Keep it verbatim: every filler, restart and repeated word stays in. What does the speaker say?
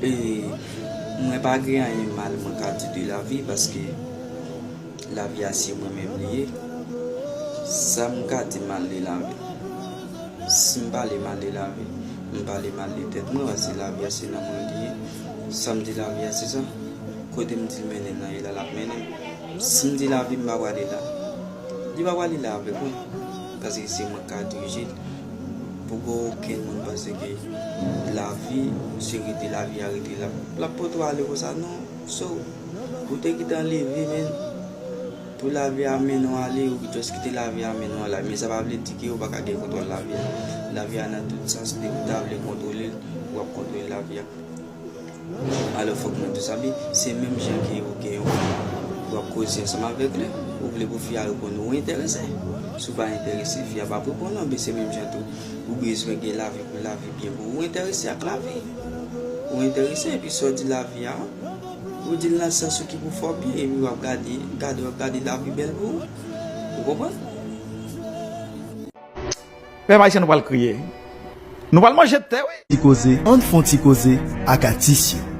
E mwen pa gen anyen mal mwen ka di de lavi, paske lavi a se mwen menm li ye. Sa m ka di mal de lavi? Si m pale mal de lavi, m pale mal de tèt mwen, paske lavi a se nan mwen li ye. Sa m di lavi a se sa. Kote m di l mennen m nan, e la l ap mennen m. Si m di lavi m pa prale la, li pa prale la avèk mwen. Paske se mwen k ka dirije l. Poko okenn moun panse ke lavi, se rete lavi a rete la. L ap pote w ale konsa, non. So, ou te gentan leve, men, pou lavi a mennen w ale, ou just kite lavi a mennen w ale. Men sa pa vle di ke ou pa ka gen kontwòl lavi a. Lavi a nan tout sans, depi w ta vle kontwole l, w ap kontwole lavi a. Alò, fòk mwen tou sabi, se menm jan ke ou gen yon fi, w ap koze ansanm avèk li, ou vle pou fi a reponn ou, ou enterese. Si w pa enterese, fi a p ap reponn ou, men se menm jan tou, ou bezwen gen lavi pou lavi byen pou ou enterese ak lavi. Ou enterese, epi sa w di lavi a, ou di l nan sans ou ki pou fè w byen, epi w ap gade, gade, w ap gade lavi bèl pou ou. Ou konprann? Pèp ayisyen, nou pral kriye. Nou pral manje tè, wi. Ti koze, ann fon ti koze ak atis yo.